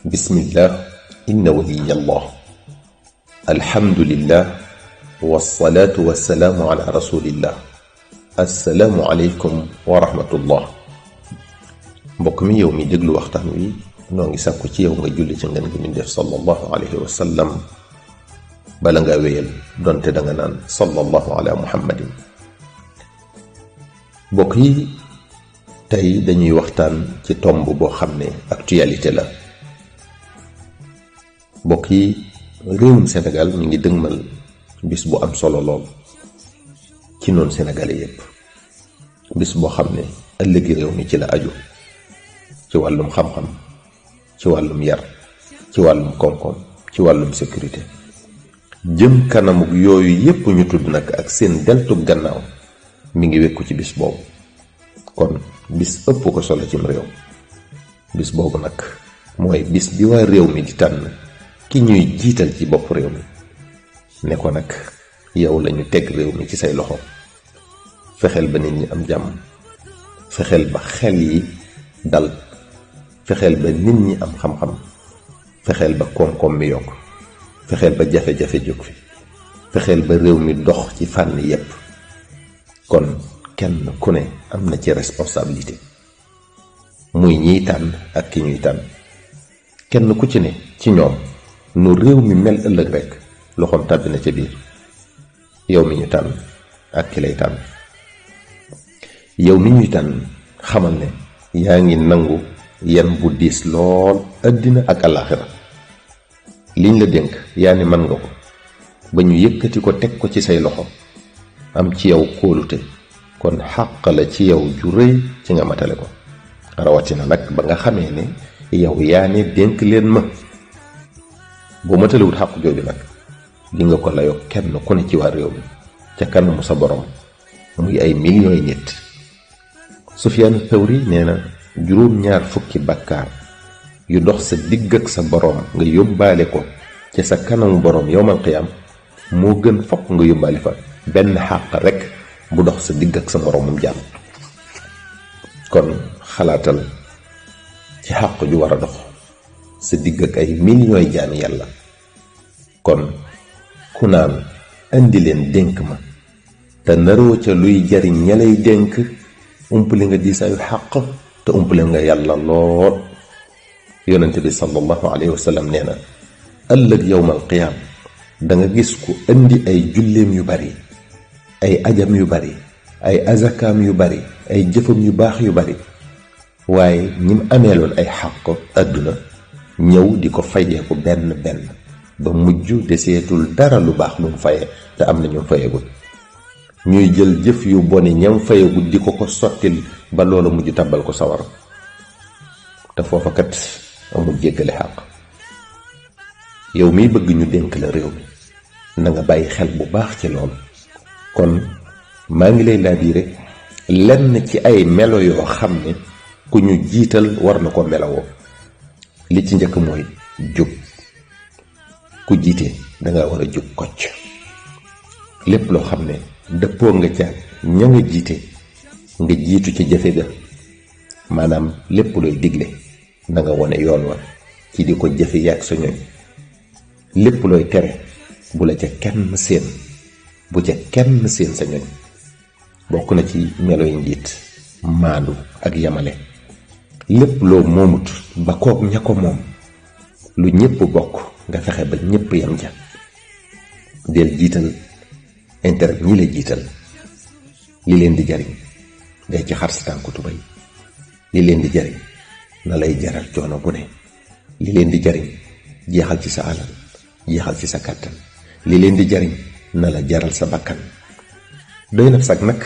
بسم الله إن ولي الله الحمد لله والصلاة والسلام على رسول الله السلام عليكم ورحمة الله mbokk mi yow mi déglu waxtaan wi noo ngi sàkku ci yow nga julli ci ngeen gi min def sallallahu alayhi wa sallam bala nga wéyal donte da nga naan sallallahu ala muhammadin mbokk yi tey dañuy waxtaan ci tomb boo xam ne actualité la mbokk yi réewum Sénégal ñu ngi dëgmal bis bu am solo lool ci noonu sénégalais yépp bis boo xam ne ëllëgi réew mi ci la aju ci wàllum xam-xam ci wàllum yar ci wàllum koom-koom ci wàllum sécurité jëm kanamuk yooyu yépp ñu tudd nag ak seen deltu gannaaw mi ngi wekku ci bis boobu kon bis ëpp ko solo cim réew bis boobu nag mooy bis bi waa réew mi di tànn ki ñuy jiital ci bopp réew mi ne ko nag yow lañu teg réew mi ci say loxo fexeel ba nit ñi am jàmm fexeel ba xel yi dal fexeel ba nit ñi am xam-xam fexeel ba koom-koom mi yokk fexeel ba jafe-jafe jóg fi fexeel ba réew mi dox ci fànn yépp kon kenn ku ne am na ci responsabilité muy ñiy tànn ak ki ñuy tànn kenn ku ci ne ci ñoom nu réew mi mel ëllëg rekk loxoom tàbbi na ca biir yow mi ñu tànn ak ki lay tànn yow mi ñuy tànn xamal ne yaa ngi nangu yan bu diis lool àddina ak àllaaxira liñ la dénk yaa ni man nga ko ba ñu yëkkati ko teg ko ci say loxo am ci yow kóolute kon xàq la ci yow ju rëy ci nga matale ko rawatina nag ba nga xamee ne yow yaa ne dénk leen ma boo matalewut xàq jooju nag di nga ko layoo kenn ku ne ci waa réew mi ca kanamu sa borom muy ay millions yi nit Sufyaan Thawri nee na juróom-ñaar fukki bàkkaar yu dox sa digg ak sa borom nga yóbbaale ko ca sa kanamu borom yowmal qiyaam moo gën fokk nga yóbbaale fa benn xàq rekk bu dox sa digg ak sa moromum jàmm kon xalaatal ci xàq ju war a dox sa digg ak ay millions jaami yàlla kon ku naan indi leen dénk ma te naroo ca luy jariñ ña lay dénk umpale nga diisaayu xàq te umpale nga yàlla lool yonente bi sallallahu alayhi wa sallam nee na ëllëg yowmal qiyaam da nga gis ku indi ay julleem yu bari ay ajam yu bari ay azakaam yu bari ay jëfam yu baax yu bari waaye ñim ameeloon ay xàq àdduna ñëw di ko fayeeku benn benn ba mujj deseetul dara lu baax lu mu faye te am na ñu fayegul ñuy jël jëf yu boni ñam fayegul di ko ko sottil ba loolu mujj tàbbal ko sawar te foofa kat amul jéggale xàq yow miy bëgg ñu dénk la réew mi na nga bàyyi xel bu baax ci loolu kon maa ngi lay laabiire lenn ci ay melo yoo xam ne ku ñu jiital war na ko melawoo li ci njëkk mooy jub ku jiite danga war a jub kocc lépp loo xam ne dëppoo nga ca ña nga jiite nga jiitu ca jëfe ga maanaam lépp looy digle na nga wone yoon wa ci di ko jëfe yaag sa ñoñ lépp looy tere bu la ca kenn seen bu ca kenn seen sa ñoñ bokk na ci melo yi njiit maandu ak yamale lépp loo moomut ba kook ña ko moom lu ñépp bokk nga fexe ba ñépp yam ja del jiital intérêt ñi la jiital li leen di jariñ day ci xar sa tànku tubay li leen di jariñ na lay jaral coono bu ne li leen di jariñ jeexal ci sa alal jeexal ci sa kàttan li leen di jariñ na la jaral sa bakkan doy na sag nag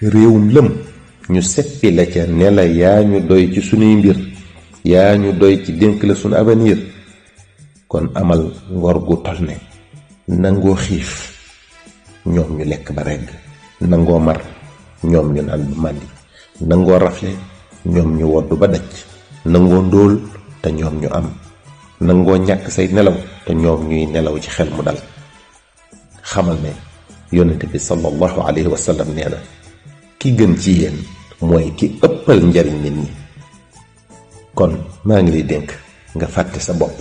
réewum lëm ñu seppi la ca ne la yaa ñu doy ci sunuy mbir yaa ñu doy ci dénk la sunu avenir kon amal ngor gu tol ne nangoo xiif ñoom ñu lekk ba regg nangoo mar ñoom ñu naan ba màndi nangoo rafle ñoom ñu woddu ba daj nangoo ndóol te ñoom ñu am nangoo ñàkk say nelaw te ñoom ñuy nelaw ci xel mu dal xamal ne yonente bi sallallahu alayhi wa sallam nee na ki gën ci yéen mooy ki ëppal njariñ nit ñi kon maa ngi lay dénk nga fàtte sa bopp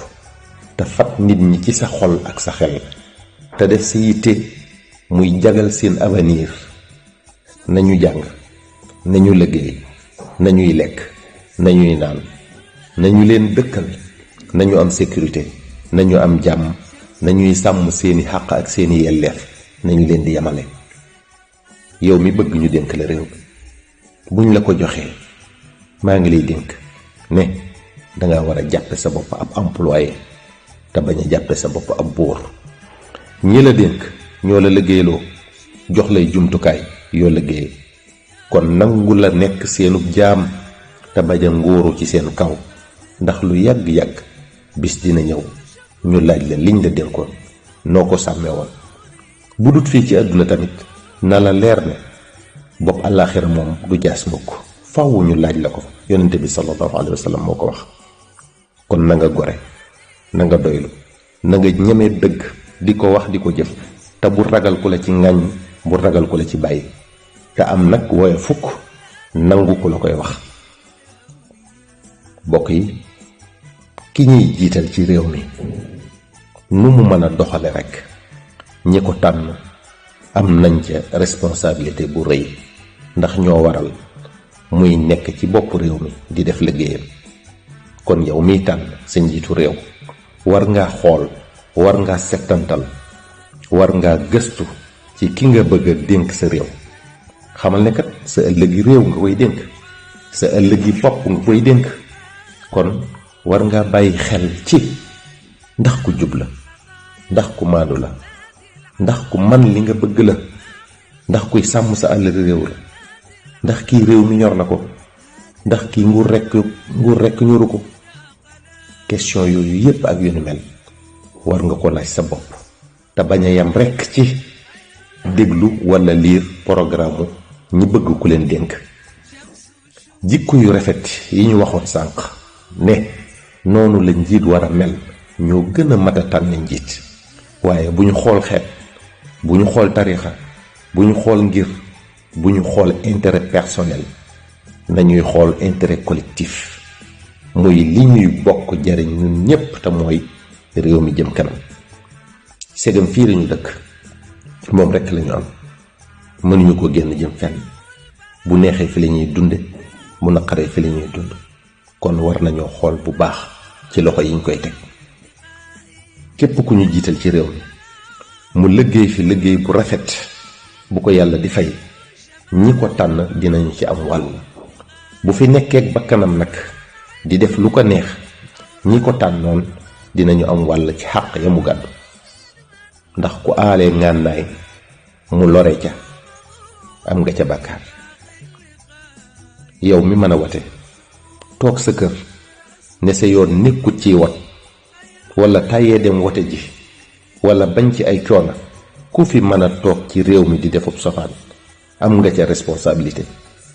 te fat nit ñi ci sa xol ak sa xel te def sa yitte muy jagal seen avenir. nañu jàng, nañu liggéey, nañuy lekk, nañuy naan, nañu leen dëkkal, nañu am sécurité, nañu am jàmm, nañuy sàmm seeni xàq ak seeni yelleef, nañu leen di yemale. yow mi bëgg ñu dénk la réew buñ la ko joxee maa ngi lay dénk ne danga war a jàppe sa bopp ab employé te bañ a jàppe sa bopp ab buur. ñi la dénk ñoo la liggéeyloo jox lay jumtukaay yoo liggéey, kon nangu la nekk seenub jaam te bañ a ngóoru ci seen kaw, ndax lu yàgg-yàgg bis dina ñëw ñu laaj la liñ la dénkoon noo ko sàmmee woon. bu dut fii ci àdduna tamit na la leer ne bopp àllaaxira moom du jaas mukk, faaw ñu laaj la ko. yonente bi sallallahu alayhi wa sallam moo ko wax. kon na nga gore, na nga doylu, na nga ñeme dëgg di ko wax di ko jëf, te bu ragal ku la ci ŋàññ, bu ragal ku la ci bàyyi, te am nag wooye fukk nangu ku la koy wax. bokk yi, ki ñuy jiital ci réew mi nu mu mën a doxale rekk ñi ko tànn am nañ ca responsabilité bu rëy, ndax ñoo waral muy nekk ci bopp réew mi di def liggéeyam. kon yow miy tànn sa njiitu réew war ngaa xool, war ngaa settantal, war ngaa gëstu ci ki nga bëgg a dénk sa réew. xamal ne kat sa ëllëgi réew nga koy dénk, sa ëllëgi bopp nga koy dénk. kon war ngaa bàyyi xel ci ndax ku jub la, ndax ku maandu la, ndax ku man li nga bëgg la, ndax kuy sàmm sa ëllëgi réew la, ndax kii réew mi ñor na ko, ndax kii nguur rekk ñoru ko. question yooyu yépp ak yu ni mel war nga ko laaj sa bopp, te bañ a yem rekk ci déglu walla liir programme ñi bëgg ku leen dénk. jikko yu rafet yi ñu waxoon sànq ne noonu la njiit war a mel ñoo gën a mat a tànn njiit. waaye bu ñu xool xeet, bu ñu xool tarixa, bu ñu xool ngir, bu ñu xool intérêt personnel, nañuy xool intérêt collectif, muy li ñuy bokk jariñ ñun ñépp, te mooy réew mi jëm kanam. segam fii lañu dëkk, moom rekk lañu am, mënuñu ko génn jëm fenn. bu neexee fi lañuy dunde, bu naqaree fi lañuy dund. kon war nañoo xool bu baax ci loxo yiñ koy teg. képp ku ñu jiital ci réew mi mu liggéey fi liggéey bu rafet, bu ko yàlla di fay, ñi ko tànn dinañu ci am wàll. bu fi nekkeek bakkanam nag di def lu ko neex, ñi ko tànnoon dinañu am wàll ci xàq ya mu gàddu. ndax ku aalee ngànnaay mu lore ca, am nga ca bàkkaar. yow mi mën a wate toog sa kër ne sa yoon nekkut ci wat, walla tàyyee dem wote ji, walla bañ ci ay coona, ku fi mën a toog ci réew mi di defub sofaan am nga ca responsabilité.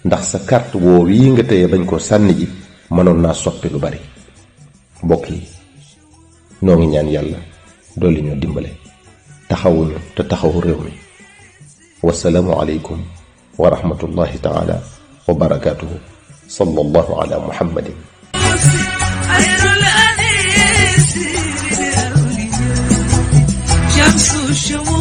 ndax sa carte woow yi nga tëye bañ koo sànni ji mënoon naa soppi lu bari. mbokk yi, noo ngi ñaan yàlla dolli ñoo dimbale, taxawuñu te taxawu réew mi. wasalaamu aleykum wa rahmatullahi taala wa barakaatuhu. sallallahu ala muhammadin. شمس الشموع